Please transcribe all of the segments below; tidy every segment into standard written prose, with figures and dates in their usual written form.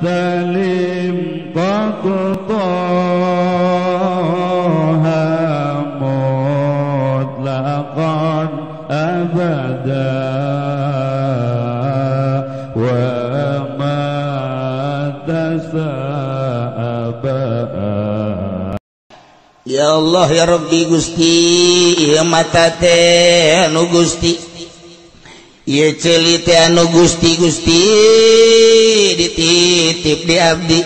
يحتلم قد طه مطلقا أبدا وما تساءل. Ya Allah ya Rabbi Gusti, ieu mata teh anu Gusti, ieu ceuli teh anu Gusti, Gusti dititip di abdi.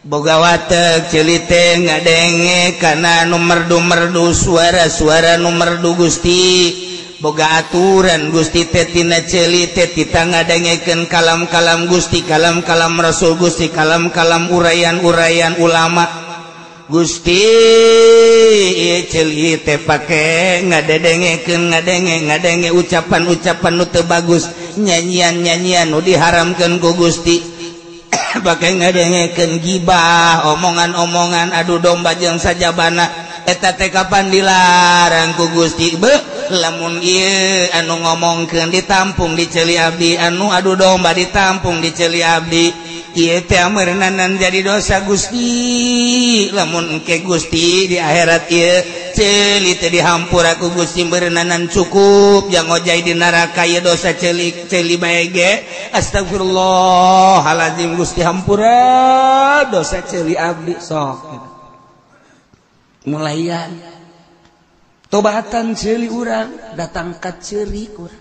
Boga watek ceuli teh ngadenge kana anu merdu-merdu, suara-suara nu merdu Gusti. Boga aturan Gusti teh tina ceuli teh tita ngadengekeun kalam-kalam Gusti, kalam-kalam Rasul Gusti, kalam-kalam uraian-uraian ulama Gusti. Ieu ceuli teh pake ngadedengekeun, ngadenge ucapan-ucapan nu teu bagus, nyanyian-nyanyian nu diharamkeun ku Gusti. Pake ngadengekeun gibah, omongan-omongan adu domba jeung sajabana, eta teh kapan dilarang ku Gusti. Beuh, lamun ieu anu ngomongkeun ditampung di ceuli abdi, anu adu domba ditampung di ceuli abdi, ieu teh ameurnanan jadi dosa Gusti. Lamun engke Gusti di akhirat ieu ceuli teh dihampura ku Gusti, meureunanan cukup jang ngojay di neraka ieu dosa ceuli ceuli bae ge. Astagfirullahalazim Gusti, hampura dosa ceuli abdi. Sok mulayan tobatan ceuli urang datang ka ceurik urang.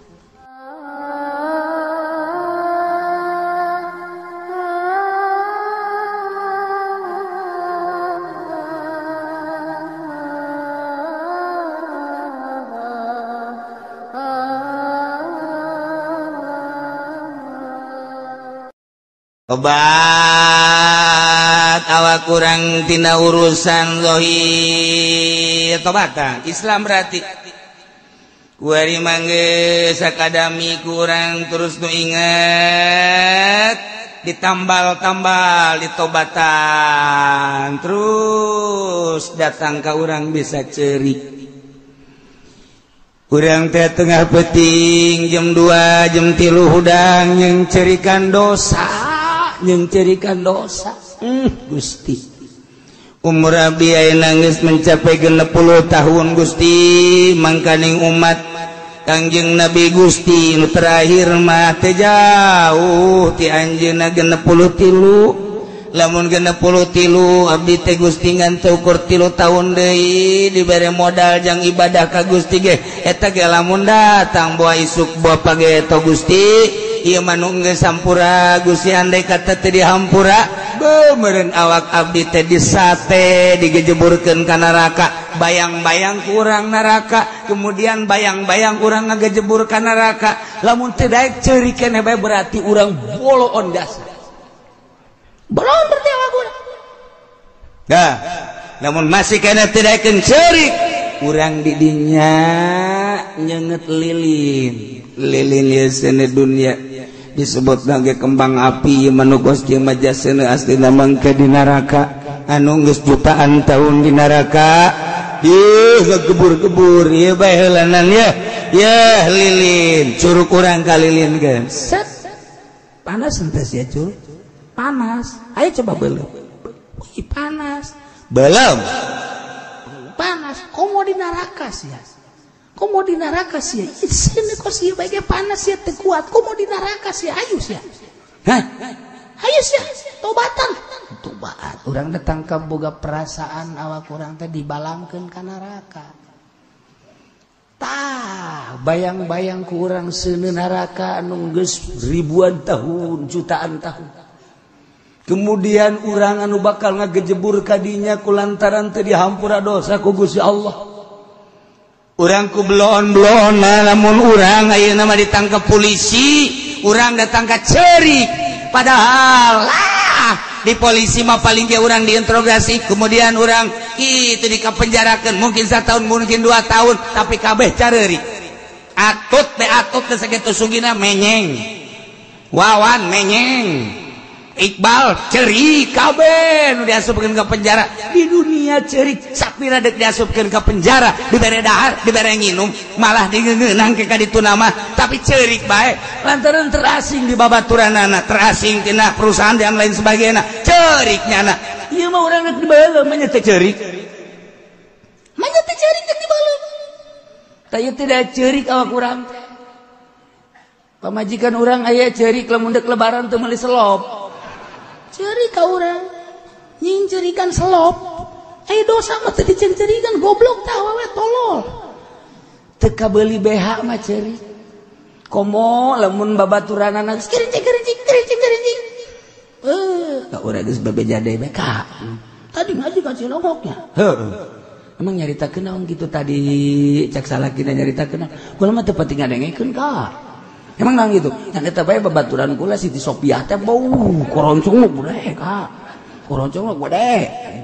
Obat awak kurang tina urusan zahir tobatan Islam berarti kuari mangge sakadami kurang terus nu inget ditambal-tambal ditobatan terus datang ka urang bisa cerik. Urang teh tengah peting jam 2 jam 3 hudang yang cerikan dosa, yang cerikan dosa. Gusti, umur abdi ayeuna geus mencapai 60 tahun Gusti, mangkaning umat Kangjeng Nabi Gusti nu terakhir mah teh jauh ti anjeunna 63. Lamun 63 abdi teh Gusti ngan teu ukur 3 tahun deui dibere modal jang ibadah ka Gusti ge, eta ge lamun datang boa isuk boa pageto Gusti, ieu mah nu geus sampura Gusti, andai kata teu dihampura beuh meureun awak abdi teh disate digejeburkeun ka neraka, bayang-bayang kurang neraka, kemudian bayang-bayang urang ngagejebur ka neraka. Lamun teu daek ceurik keneh bae berarti urang boloon dasar. Belum berarti awak urang. Nah, lamun masih keneh teu daekeun ceurik, urang di dinya nyenget lilin. Lilin ieu seuneu dunya disebut nage kembang api manu Gusti majaseuna aslina mangke di neraka anu geus jutaan tahun di neraka. Ih ngegebur-gebur ieu bae heulanan ye. Yeuh lilin curug urang ka lilin ge. Set. Panas henteu sia curug? Panas. Ayo coba belum. Wih, panas. Belum. Panas. Komo di neraka sia. Komo di neraka sia. Sini kok sia bae panas sia teu kuat. Komo di neraka sia. Ayo sia. Hah? Ayo sia, tobatan. Tobat. Urang datang ka boga perasaan awak urang teh dibalangkeun ka neraka. Tah, bayang-bayang ku urang seuneu neraka anu geus ribuan tahun, jutaan tahun. Kemudian urang anu bakal ngagejebur kadinya kulantaran teu dihampura dosa ku Gusti Allah. Urang ku bloon-bloonna lamun urang ayeuna mah ditangkap polisi, urang datang ka ceurik. Padahal lah di polisi mah paling ge urang diinterogasi, kemudian urang itu dikapenjarakeun mungkin 1 tahun mungkin 2 tahun, tapi kabeh careurik. Atut teh atut teh sakitu sugina menyeng. Wawan menyeng. Iqbal cerik kabeh nu diasupkeun ka penjara di dunia cerik sapira deuk diasupkeun ka penjara dibere dahar dibere nginum malah digeungeunang ke ka ditu nama tapi cerik bae lantaran terasing di babaturanana terasing tina perusahaan dan lain sebagainya cerik nyana ieu mah urang deuk dibeuleum mah nya teu cerik mah nya teu cerik deuk dibeuleum tah ieu tidak cerik awak urang pamajikan urang aya cerik lamun deuk lebaran teu meuli selop cerik ka urang nyingcerikan selop aya dosa mah teu dicengcerikan goblok tah awewe tolol teu kabeuli BH mah cerik komo lamun babaturanana geus kerincing kerincing kerincing kerincing ka urang geus bebeja deui bae ka tadi ngaji ka Cilongoknya heuh emang nyaritakeun naon kitu tadi cak salakina nyaritakeun kula mah teu pati ngadengekeun ka emang nang gitu yang eta bae babaturan kula Siti Sopiah teh bau koroncong gede ka koroncong gede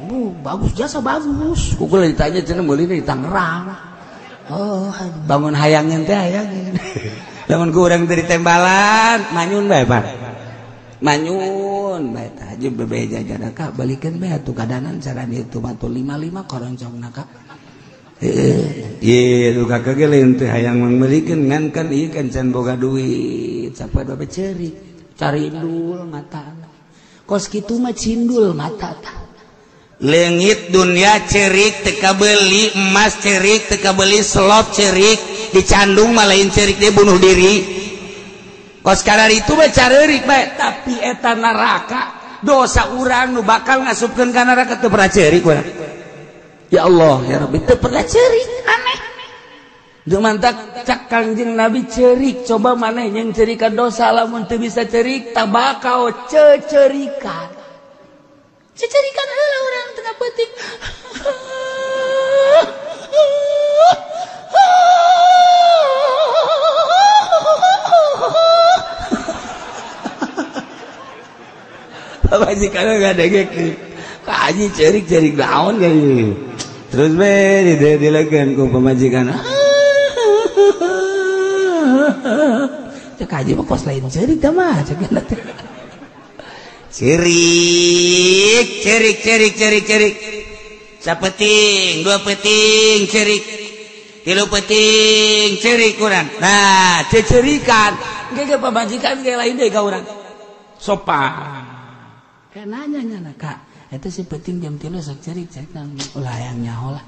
bu bagus jasa bagus ku kula ditanya cenah meulina di Tangerang oh bangun hayangeun teh hayangeun lamun ku urang teh ditembalan manyun bae Pak manyun bae tah jeung bebeja jana ka balikeun bae atuh kadanan cara ditu mah tuh 55 koroncongna ka iya tuh kakak ge lain teh hayang mangmeulikeun ngan kan ieu kan can boga duit sampai babe cerik carindul mata kos kitu mah cindul mata tah leungit dunia cerik teu kabeuli emas cerik teu kabeuli selop cerik dicandung mah lain cerik dia bunuh diri kos karar itu mah careurik bae tapi eta neraka dosa urang nu bakal ngasupkeun ka neraka teu pernah cerik urang. Ya Allah ya Rabbi teu pernah cerik aneh teu mantak cak Kangjeng Nabi cerik coba maneh yang cerikan dosa lamun teu bisa cerik tabakau cecerikan cecerikan heula urang tengah peuting pamajikan ngadengkeun ka haji cerik-cerik naon geuning terus be dilekeun ku pamajikan cek haji mah kos lain cerik tah mah cek teh cerik cerik cerik cerik cerik sapeting dua peting cerik tilu peting cerik urang nah cecerikan ge pamajikan ge lain deui ka urang sopan kayak nanya nyana kak eta si penting jam 3 sok cerik cerik naon ulah hayang nyaho lah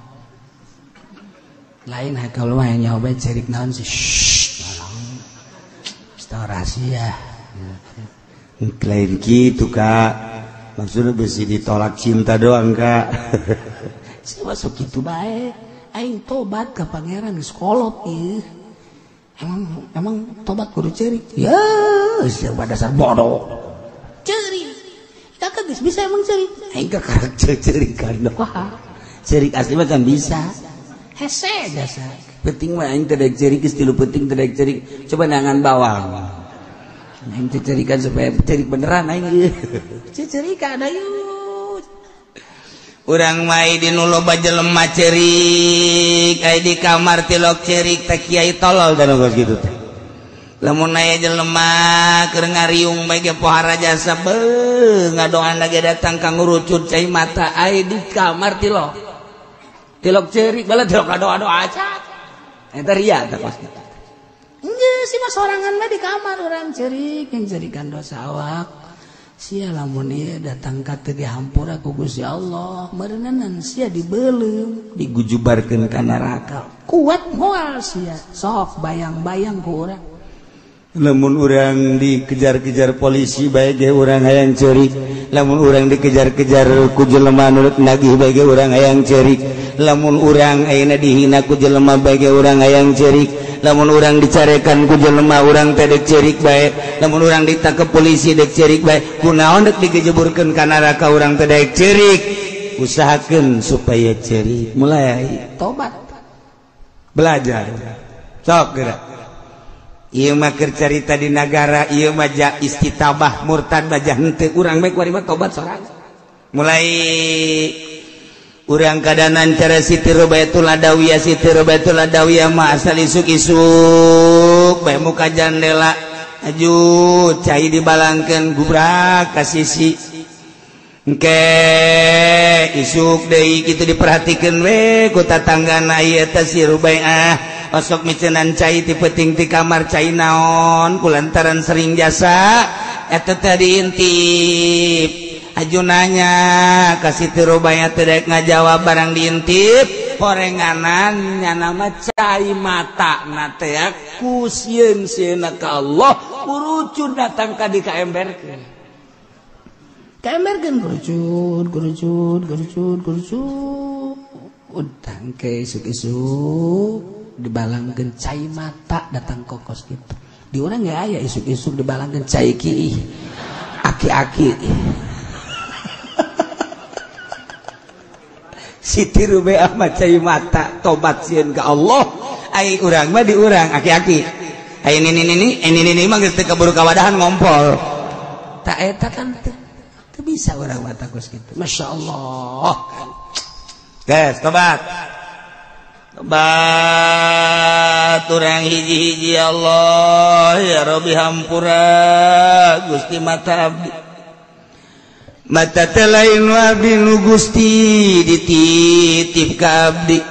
lain kalau mah hayang nyaho bae cerik naon sih shh tolong rahasia lain gitu kak maksudnya besi ditolak cinta doang kak sih masuk gitu bae aing tobat ka pangeran geus kolot ieu emang emang tobat kudu cerik ya siapa dasar bodoh cerik kakak geus bisa emang cerik aing kakarek cerikan doa cerik asli mah kan bisa hese jasa penting mah aing teh daek cerik geus tilu penting teh daek cerik coba nangan bawang aing teh cerikan supaya cerik beneran aing cerikan ayo urang mah di nu loba jelema cerik aya di kamar tilok cerik teh kiai tolol dan geus kitu teh lamun aya jelema keur ngariung bae ge pohara jasa beuh ngadoan lagi datang ka ngurucut cai mata aya di kamar tilok tilok cerik bala tilok ngadoa-doa aca eta ria teh kos kitu geus sih mah sorangan mah di kamar urang cerik yang cerikan dosa awak sia lamun ieu datang ka teu dihampura ku Gusti Allah meureunan sia dibeuleum digujubarkeun ka neraka kuat moal sia sok bayang-bayang ku urang lamun urang dikejar-kejar polisi bae ge urang hayang ceurik lamun urang dikejar-kejar ku jelema nu nagih bae ge urang hayang ceurik lamun urang ayeuna dihina ku jelema bae ge urang hayang ceurik lamun urang dicarekan ku jelema urang teh dek ceurik bae lamun urang ditangkep polisi dek ceurik bae kunaon dek digejeburkeun ka neraka urang teh dek ceurik usahakeun supaya ceurik mulai tobat belajar sok geura ieu mah keur carita di nagara ieu mah ja istitabah murtad bajah henteu urang bae kuari mah tobat sorangan mulai urang kadanan cara Siti Robatul Adawiyah Siti Robatul Adawiyah mah asal isuk-isuk bae muka jandela Aju cai dibalangkeun gubrak ka sisi. Engke isuk deui kitu diperhatikeun we ku tatanggana ieu teh si Rubaiah. Osok micenan cai ti peuting ti kamar cai naon kulantaran sering jasa eta teh diintip. Aju nanya ka Siti Rubaiah teh daek ngajawab barang diintip horenganan nyana mah cai mata na teh ku sieun-sieunna ka Allah kurucun datang ka di kaemberkeun. Kaemberkeun kurucun kurucun kurucun kurucun utang ke isuk-isuk dibalangkeun cai mata datang kokos gitu. Di urang ge aya isuk-isuk dibalangkeun cai ki aki-aki. Siti Rubaiah mah cai mata tobat sieun ka Allah. Ai urang mah di urang aki-aki. Ai nini mah geus teu kaburu kawadahan ngompol. Ta eta kan teu bisa urang mah kos kitu. Masyaallah. Geus tobat. Tobat urang hiji-hiji Allah ya Rabbi hampura Gusti mata abdi. Mata teh lain abdi nu Gusti dititip ka abdi.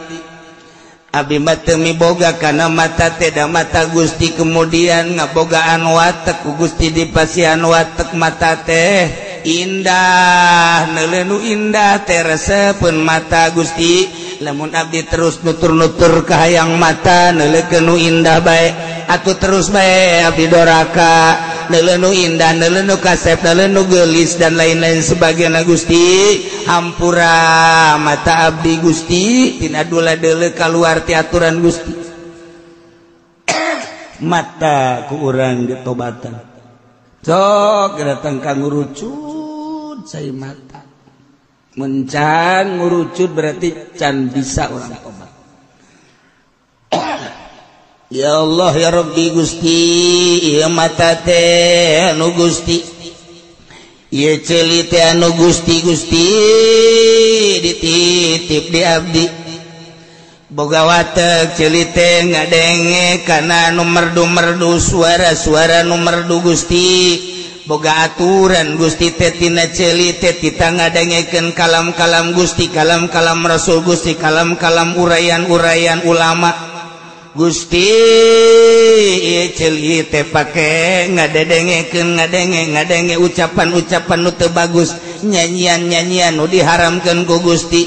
Abdi mah teu miboga kana mata teh da mata Gusti kemudian ngabogaan watek ku Gusti dipasihan watek mata teh indah neuleuh nu indah teh resepeun mata Gusti. Lamun abdi terus nutur-nutur kahayang mata neuleukeun nu indah bae atuh terus bae abdi doraka neuleuh nu indah neuleuh nu kasep neuleuh nu geulis dan lain-lain sebagainya Gusti hampura mata abdi Gusti tina dula deuleu kaluar ti aturan Gusti. Mata ku urang ditobatan sok datang ka ngurucut cai mata mencan ngurucut berarti can bisa orang tobat. Ya Allah ya Rabbi Gusti ieu mata teh anu Gusti ieu ceuli teh anu Gusti Gusti dititip di abdi boga watek ceuli teh ngadenge kana nu merdu-merdu suara-suara nu merdu Gusti boga aturan Gusti teh tina ceuli teh tita ngadengekeun kalam-kalam Gusti kalam-kalam Rasul Gusti kalam-kalam uraian-uraian ulama Gusti ieu ceuli teh pake ngadedengekeun ngadenge ucapan-ucapan nu teu bagus nyanyian-nyanyian nu diharamkeun ku Gusti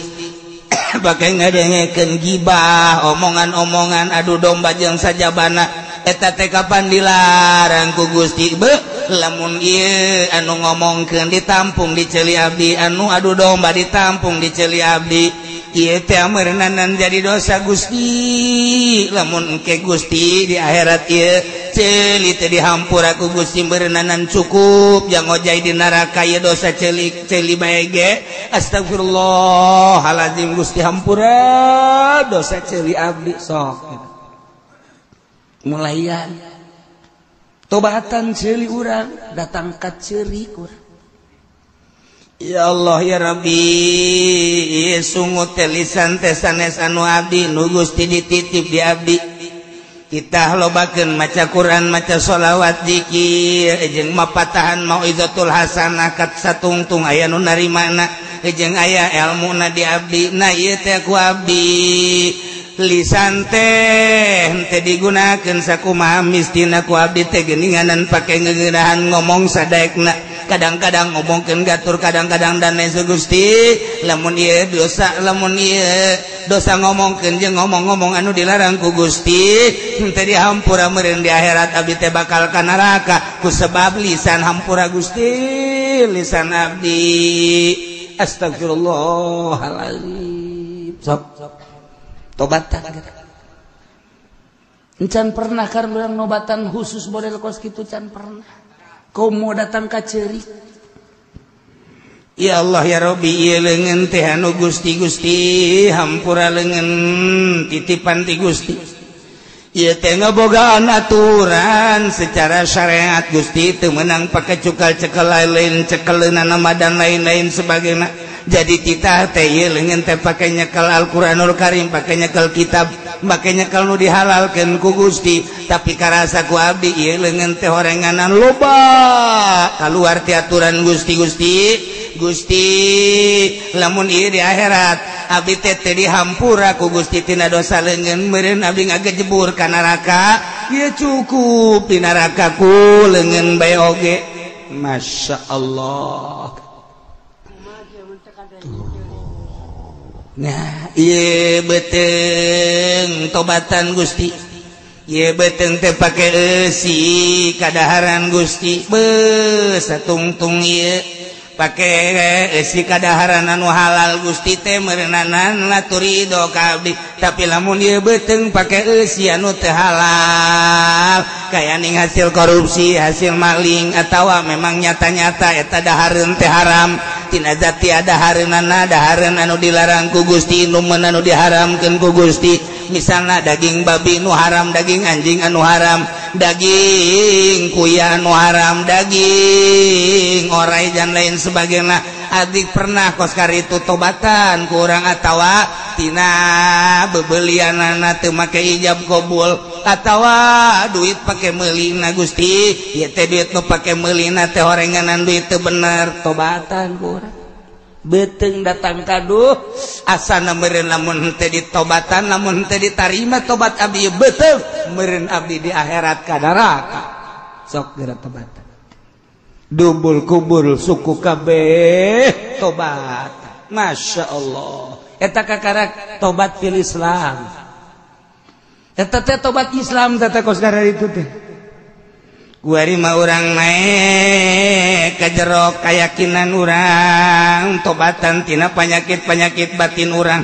pake ngadengekeun gibah omongan-omongan adu domba jeung sajabana eta teh kapan dilarang ku Gusti beuh lamun ieu anu ngomongkeun ditampung di ceuli abdi anu adu domba ditampung di ceuli abdi ieu teh meureunanan jadi dosa Gusti lamun engke Gusti di akhirat ieu ceuli teh dihampura ku Gusti meureunanan cukup jang ngojay di neraka ieu dosa ceuli ceuli bae ge astagfirullahalazim Gusti hampura dosa ceuli abdi sok mulayan tobatan ceuli urang datang ka ceuri urang. Ya Allah ya Rabbi sungut teh lisan teh sanes anu abdi nu Gusti dititip di abdi kita lobakeun maca Quran maca sholawat zikir jeung mapatahan mauizatul hasanah kat satungtung aya nu narimana jeung aya elmuna di abdi na ieu teh ku abdi lisan teh henteu digunakeun sakumaha mistina ku abdi teh geuninganan pake ngeunahan ngomong sadaekna kadang-kadang ngomongkeun gatur kadang-kadang dan lain Gusti lamun ieu dosa lamun ieu dosa ngomongkeun jeung ngomong-ngomong anu dilarang ku Gusti henteu dihampura meureun di akhirat abdi teh bakal ka neraka ku sebab lisan hampura Gusti lisan abdi astagfirullahalazim sok tobatan encan pernah kan urang nobatan khusus model kos kitu can pernah komo datang ka ceuri ya Allah ya Rabbi ieu leungeun teh anu Gusti Gusti hampura leungeun titipan ti Gusti ieu teh ngabogaan aturan secara syariat Gusti teu meunang pake cukal cekel lain cekeleunana dan lain-lain sebagainya. Jadi titah teh ieu leungeun teh pake nyekel Al-Qur'anul Karim, pake nyekel kitab, pake nyekel nu dihalalkeun ku Gusti, tapi karasa ku abdi ieu leungeun teh horenganan loba kaluar ti aturan Gusti. Gusti Gusti lamun ieu di akhirat abdi teh teu dihampura ku Gusti tina dosa leungeun, meureun abdi ngagejebur ka neraka, ieu cukup di neraka ku leungeun bae oge. Masya Allah. Nah, ieu beuteung tobatan Gusti. Ieu beuteung teh pake eusi kadaharan Gusti. Beuh satungtung ieu pake eusi kadaharan anu halal Gusti teh meureunana laturido ka abdi. Tapi lamun ieu beuteung pake eusi anu teu halal, kaya ning hasil korupsi, hasil maling, atawa memang nyata-nyata eta dahareun teh haram. Tina zat tiada hareunana, dahareun anu dilarang ku Gusti, inuman anu diharamkeun ku Gusti. Misalna daging babi nu haram, daging anjing anu haram, daging kuya anu haram, daging orai dan lain sebagainya. Adik pernah kos karitu tobatan ku urang atawa tina bebelianana teu make ijab qabul atawa duit pake meulina Gusti, ieu teh duit nu pake meulina teh horenganan duit teu bener, tobatan ku urang. Beuteung datang kaduh asana meureun lamun teu ditobatan, lamun teu ditarima tobat abdi beuteung meureun abdi di akhirat ka neraka. Sok geura tobatan. Dubul kubur suku kabeh tobat. Masya Allah. Eta kakarak tobat fil Islam. Eta teh tobat Islam teh kos itu teh. Kuari mah urang naek ka jero kayakinan urang tobatan tina penyakit-penyakit batin urang.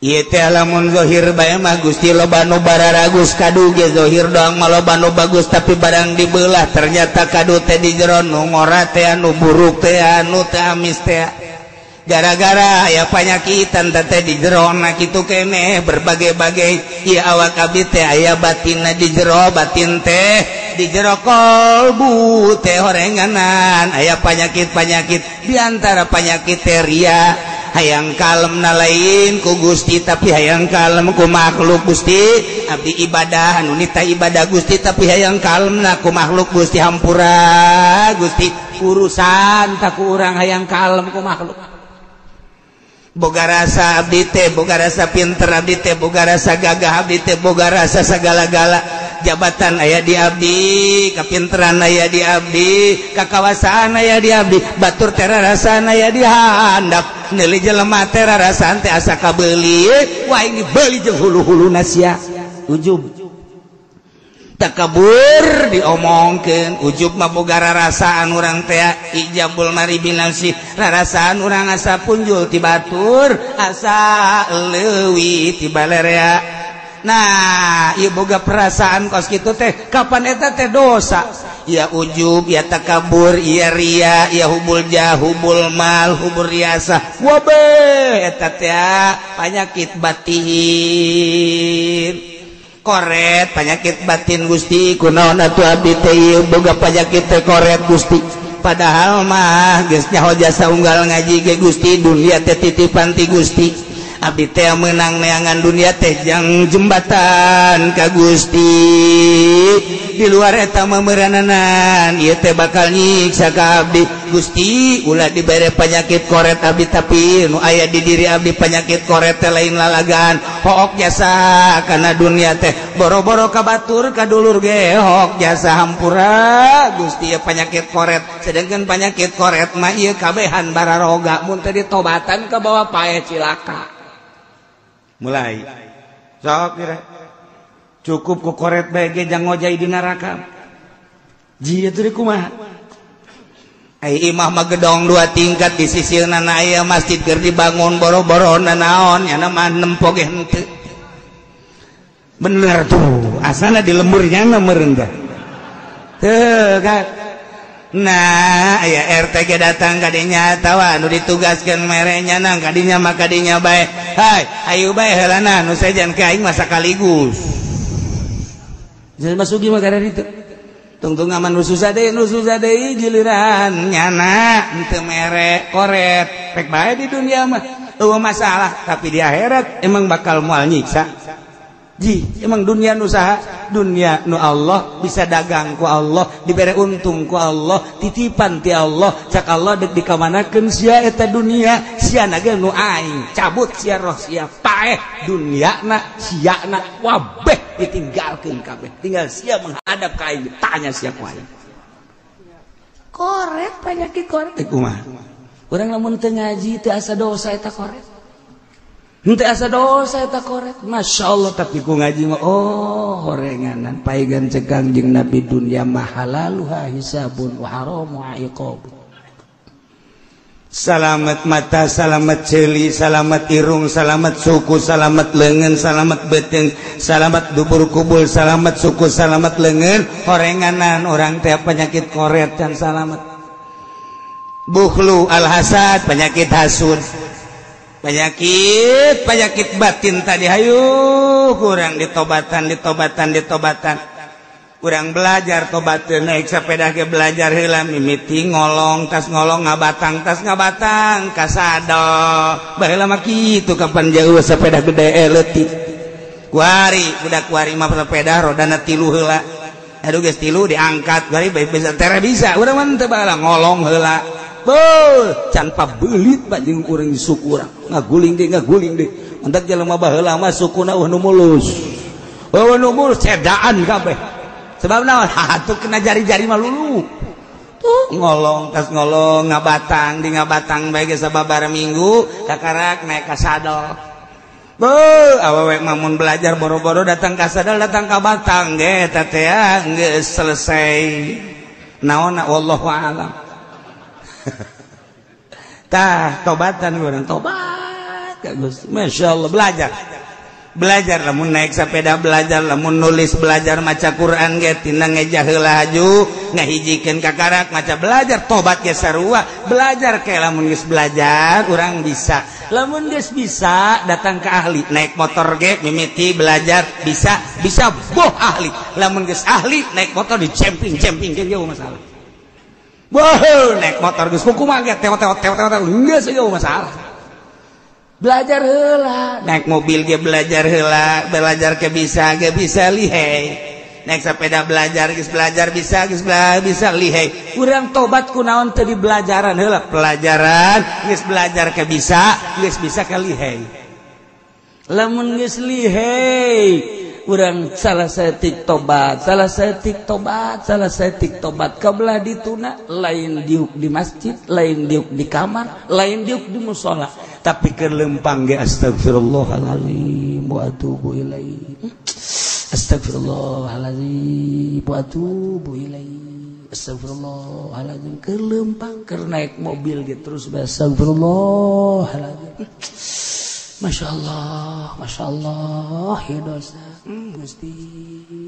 Ieu teh lamun zahir bae mah Gusti loba nu bararagus kadu ge zahir doang mah loba nu bagus, tapi barang dibelah ternyata kadu teh di jero nu ngora teh anu buruk teh anu teh amis teh. Gara-gara aya panyakitan teh di jero na kitu keneh berbagai-bagai. Ieu awak abdi teh aya batinna di jero, batin teh di jero kolbu teh horenganan aya penyakit-penyakit, di antara penyakit teh ria. Hayang kalem na lain ku Gusti tapi hayang kalem ku makhluk Gusti. Abdi ibadah anu nita ibadah Gusti tapi hayang kalem na ku makhluk Gusti, hampura Gusti urusan tak ku urang hayang kalem ku makhluk. Boga rasa abdi teh, boga rasa pinter abdi teh, boga rasa gagah abdi teh, boga rasa sagala-gala. Jabatan aya di abdi, kapinteran aya di abdi, kakawasaan aya di abdi, batur teh rarasaan aya di handap, neuli jelema teh rarasaan teh asa kabeuli, wah ini beuli jeung hulu-huluna sia. Ujub. Takabur diomongkeun, ujub mah boga rarasaan urang teh ijabul mari binafsi, rarasaan urang asa punjul ti batur, asa leuwih ti balerea. Nah, ieu boga perasaan kos kitu teh kapan eta teh dosa. Ya ujub, ya takabur, ya ria, ya hubul jah, hubul mal, hubul riasa. Wabe eta teh penyakit batin. Koret penyakit batin Gusti, kunaon atuh abdi teh ieu boga penyakit teh koret Gusti. Padahal mah geus nyaho jasa unggal ngaji ge Gusti, dunia teh titipan ti Gusti. Abdi teh menang neangan dunia teh jang jembatan ka Gusti. Di luar eta memerananan ieu teh bakal nyiksa ka abdi. Gusti ulah dibere penyakit koret abdi, tapi nu aya di diri abdi penyakit koret teh lain lalagaan. Hook jasa kana dunia teh boro-boro ka batur ka dulur ge hook jasa hampura Gusti ieu penyakit koret. Sedangkan penyakit koret mah ieu kabehan bararoga mun teh ditobatan ka bawa paeh cilaka. Mulai sok kira cukup ku koret bae ge jang ngojai di neraka. Jia teu kumaha? Ai imah mah gedong dua tingkat di sisina aya masjid keur dibangun boro-boro naon nya mah nempo ge henteu. Bener tuh, asana di lemburnya mah meureun teh. Teu kan. Nah, aya RT ge datang kadinya atawa anu ditugaskeun merenya nang kadinya mah kadinya bae. Hai, ayo bae heulana nu sejen ka aing mah sakaligus. Jelema masugi mah kada ditu. Tungtung aman nu susah deui giliran nyana henteu mere koret rek bae di dunia mah eueuh masalah, tapi di akhirat emang bakal moal nyiksa. Ji, emang dunia nu saha? Dunia nu Allah, bisa dagang ku Allah, dibere untung ku Allah, titipan ti Allah, cak Allah dek dikamanakeun sia eta dunia, sia na ge nu aing, cabut sia roh sia paeh dunyana siana wabeh ditinggalkeun kabeh, tinggal sia menghadap ka aing, tanya sia ku aing. Koret penyakit koret teh kumaha? Urang lamun teu ngaji teu asa dosa eta koret. Henteu asa dosa eta koret. Masya Allah, tapi ku ngaji mah oh horenganan paegan cekang jeung Nabi dunya mah halaluha hisabun wa haramu iqab. Salamet mata, salamet ceuli, salamet irung, salamet suku, salamet leungeun, salamet beuteung, salamet dubur kubul, salamet suku, salamet leungeun, horenganan orang teh penyakit koret can salamet. Bukhlu al-hasad, penyakit hasud. Penyakit penyakit batin tadi hayu kurang ditobatan ditobatan ditobatan. Kurang belajar tobat naik sepeda ke belajar heula mimiti ngolong tas ngolong ngabatang tas ngabatang kasadol baheula mah kitu kapan jauh sepeda gede leutik kuari budak kuari mah sepeda rodana tilu heula aduh geus tilu diangkat kuari bisa tere bisa urang mah teu baheula ngolong heula. Beuh, can pabelit pak jeung urang suku urang ngaguling deui mantak jelema baheula mah sukuna eueuh nu mulus eueuh nu mulus cedaan kabeh sebab naon atuh kena jari-jari mah lulu tuh ngolong tas ngolong ngabatang di ngabatang bae geus sababaraha minggu kakarak naik ka sadel. Beuh, awewe mah mun belajar boro-boro datang ka sadel datang ka batang ge eta teh geus selesai naonna wallahu a'lam. Tah tobatan urang tobat ka Gusti. Masya Allah belajar. Belajar lamun naik sepeda belajar, lamun nulis belajar, maca Quran ge tina ngejah heula haju, ngahijikeun kakarak maca belajar tobat ge sarua, belajar ke lamun geus belajar urang bisa. Lamun geus bisa datang ke ahli, naik motor ge mimiti belajar bisa, bisa boh ahli. Lamun geus ahli naik motor dicemping-cemping ge jauh masalah. Boh, naik motor geus kumaha ge teo teo teo teo geus jauh masalah. Belajar heula, naik mobil ge belajar heula, belajar ke bisa ge bisa lihai. Naik sepeda belajar geus belajar bisa geus bisa lihai. Urang tobat kunaon teu di belajaran heula, pelajaran geus belajar ke bisa, geus bisa ke lihai. Lamun geus lihai urang salah saeutik tobat, salah saeutik tobat, salah saeutik tobat kabelah dituna lain diuk di masjid, lain diuk di kamar, lain diuk di musala, tapi keur lempang ge astagfirullahalazim wa atubu ilaih. Astagfirullahalazim wa atubu ilaih. Astagfirullahalazim keur lempang keur naik mobil ge terus astagfirullahalazim. Masya Allah, ya dosa. Gusti,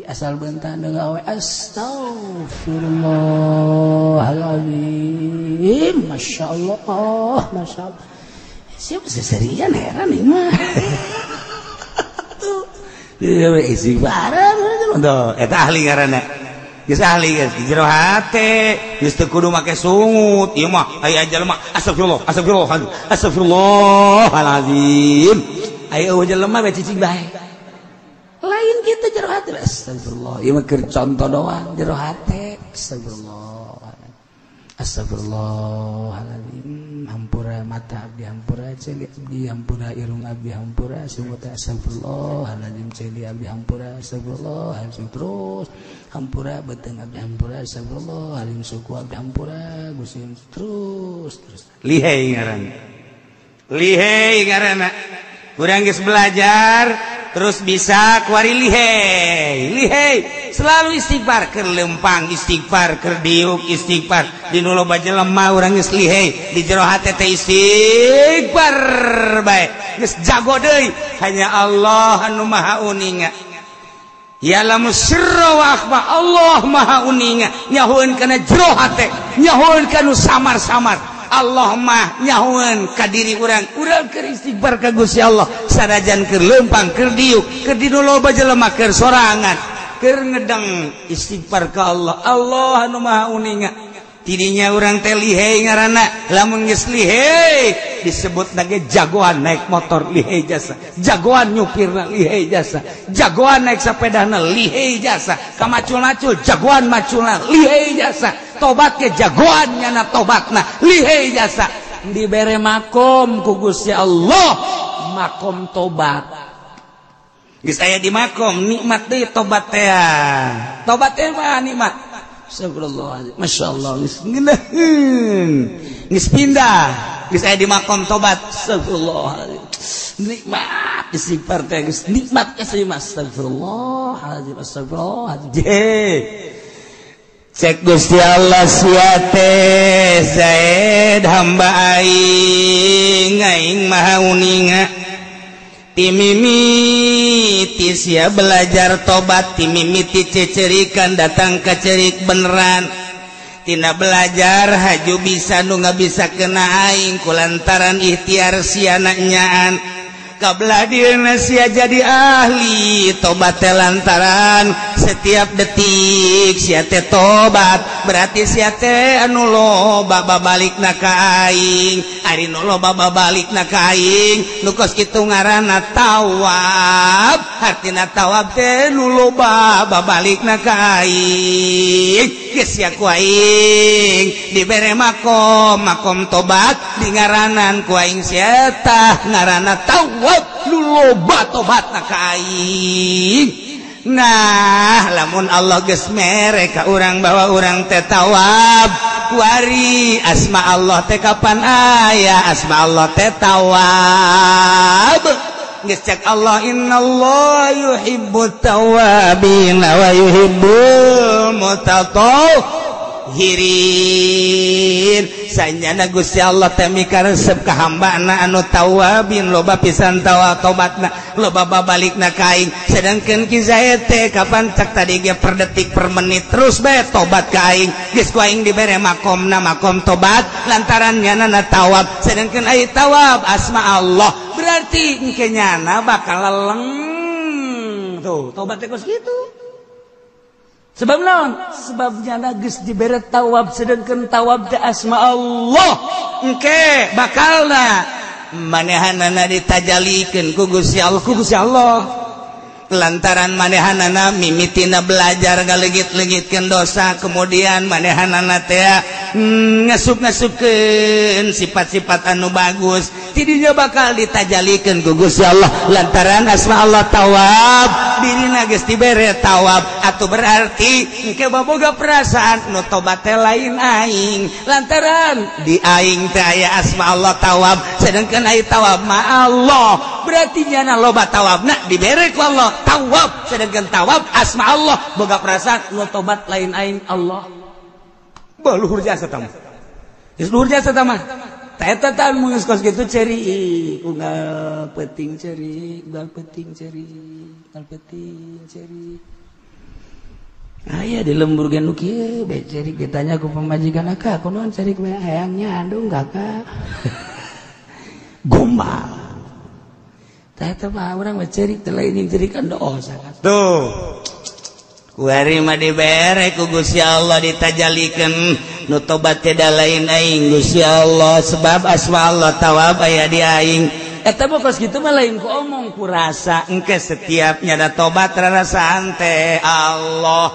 asal bentan dengan awe astagfirullahaladzim. Masya Allah, Masya Allah. Siapa seserian heran nih mah. Tuh, istighfar, tuh, eta ahli ngaranna. Geus ahli geus di jero hate, geus teu kudu make sungut. Ieu mah aya jelema astagfirullah, astagfirullah, astagfirullahalazim. Aya eueuh jelema we cicing bae. Lain kitu jero hate astagfirullah. Ieu mah keur contoh doang jero hate astagfirullah. Astagfirullahalazim. Hampura mata abdi, hampura ceuli abdi, hampura irung abdi, hampura sungut astagfirullahalazim ceuli abdi, hampura astagfirullahalazim terus hampura beuteung abdi, hampura astagfirullahalazim suku abdi, hampura Gusti terus terus lihai ngaranna. Lihai ngaranna. Urang geus belajar terus bisa kuari lihai. Lihai selalu istighfar keur lempang istighfar keur diuk istighfar di nu loba jelema urang geus lihai di jero hate teh istighfar bae geus jago deui hanya Allah anu maha uninga. Ya lamu sirra wa akhfa, Allah maha uninga nyahoeun kana jero hate nyahoeun kana samar-samar. Allah mah nyahoeun ka diri urang, urang keur istighfar ka Gusti Allah sanajan keur lempang keur diuk keur di nu loba jelema keur sorangan. Keur ngedeng istighfar ka Allah. Allah anu maha uninga. Tidinya urang teh lihei ngaranna, lamun geus lihei disebut nage jagoan naik motor lihei jasa, jagoan nyupirna lihei jasa, jagoan naik sepedana lihei jasa, kamacul-macul jagoan maculna lihei jasa, tobat ke jagoan nyana tobatna lihei jasa. Dibere makom ku Gusti Allah, makom tobat. Geus aya di makom nikmat deui tobat teh. Tobat teh mah nikmat. Astagfirullahaladzim, Masya Allah, geus ngeunaheun, geus pindah, geus aya di makom tobat. Astagfirullahaladzim, nikmat istighfar teh geus nikmat geus astagfirullahaladzim, astagfirullahaladzim. Cek Gusti Allah sia teh Zaid hamba aing, aing maha uninga. Timimiti sia belajar tobat, timimiti cecerikan datang ka cerik beneran. Tina belajar haju bisa nu ngabisa kena aing kulantaran ikhtiar sia nyaan. Kabelah dieuna sia jadi ahli tobat teh lantaran setiap detik sia teh tobat, berarti sia teh anu loba babalikna ka aing. Ari nu loba babalikna ka aing nu kos kitu ngaranna tawab, hartina tawab teh nu loba babalikna ka aing. Geus sia ku aing dibere makom, makom tobat di ngaranan ku aing sia tah ngaranna tawab nu loba tobatna ka aing. Nah, lamun Allah geus mere ka urang bahwa urang teh tawab, kuari asma Allah teh kapan aya asma Allah teh tawab. Geus cek Allah innallaha yuhibbut tawabin wa yuhibbul mutatahhirin. Sanyana Gusti Allah teh mikaresep ka hambana anu tawabin loba pisan tawa tobatna, loba babalikna ka aing. Sedangkan Ki Zaid teh kapan cek tadi ge per detik per menit terus bae tobat ka aing. Geus ku aing dibere makomna makom tobat lantaran nyana tawab. Sedangkan ai tawab asma Allah berarti engke nyana bakal leleng. Tuh tobat teh kos kitu. Sebab naon? Sebab nyana geus dibere tawab sedangkan tawab teh asma Allah. Engke bakalna manehanana ditajalikeun ku Gusti Allah, ku Gusti Allah. Lantaran manehanana mimitina belajar ngaleungit-leungitkeun dosa, kemudian manehanana teh ngasup-ngasupkeun sifat-sifat anu bagus, tidinya bakal ditajalikeun ku Gusti Allah lantaran asma Allah tawab, dirina geus dibere tawab. Atau berarti engke baboga perasaan nu tobat teh lain aing, lantaran di aing teh aya asma Allah tawab, sedangkan ai tawab ma Allah, berarti nyana loba tawabna dibere ku Allah tawab, sedangkan tawab asma Allah, boga perasaan nu tobat lain aing Allah. Bah luhur jasa tah mah. Geus luhur jasa tah mah. Ta eta tah mun geus kos kitu ceri, unggal peuting ceri, unggal peuting ceri, unggal peuting ceri. Aya di lembur ge nu kieu bae ceri ditanya ku pamajikan, "Kak, kunaon ceri bae hayangnya andung kakak?" Gombal. Tah eta mah urang mah ceri teh lain jeung cerikan dosa. Tuh. Kuari mah dibere ku Gusti Allah ditajalikeun nu tobat teh lain aing Gusti Allah sebab asma Allah tawab aya di aing. Eta mah kos kitu mah lain ku omong ku rasa engke setiap nyada tobat rarasaan teh Allah.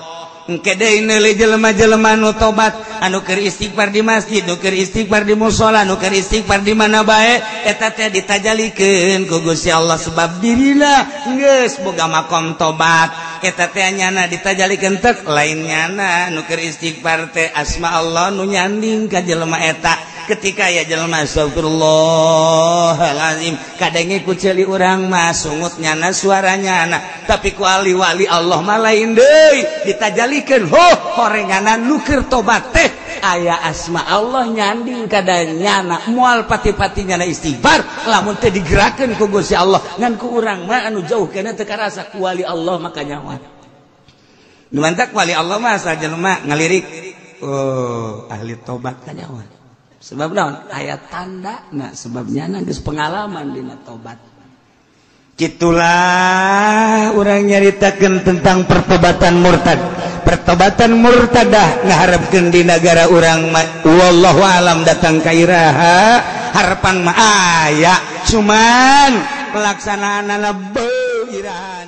Engke deui neuli jelema-jelema nu tobat anu keur istighfar di masjid, nu keur istighfar di musala, nu keur istighfar di mana bae eta teh ditajalikeun ku Gusti Allah sebab dirina geus boga makom tobat. Eta teh nyana ditajalikeun tek lain nyana nu keur istighfar teh asma Allah nu nyanding ka jelema eta. Ketika ya jelema astagfirullahalazim kadenge ku ceuli urang mah sungut nyana suara nyana, tapi ku ahli wali Allah mah lain deui ditajalikeun ho horenganan nu keur tobat teh aya asma Allah nyanding kada nyana moal pati-pati nyana istighfar lamun teh digerakeun ku Gusti Allah. Ngan ku urang mah anu jauh keneh teu karasa ku wali Allah maka nyawa. Nu mantak wali Allah mah asal jelema ngalirik oh ahli tobat ka nyawa. Sebab naon? Aya tanda nah sebab nyana geus pengalaman dina tobat. Gitulah urang nyaritakeun tentang pertobatan murtad. Pertobatan murtadah ngaharapkeun di negara urang, wallahu alam datang ka iraha, harapan mah aya, cuman pelaksanaanana beuh iraha.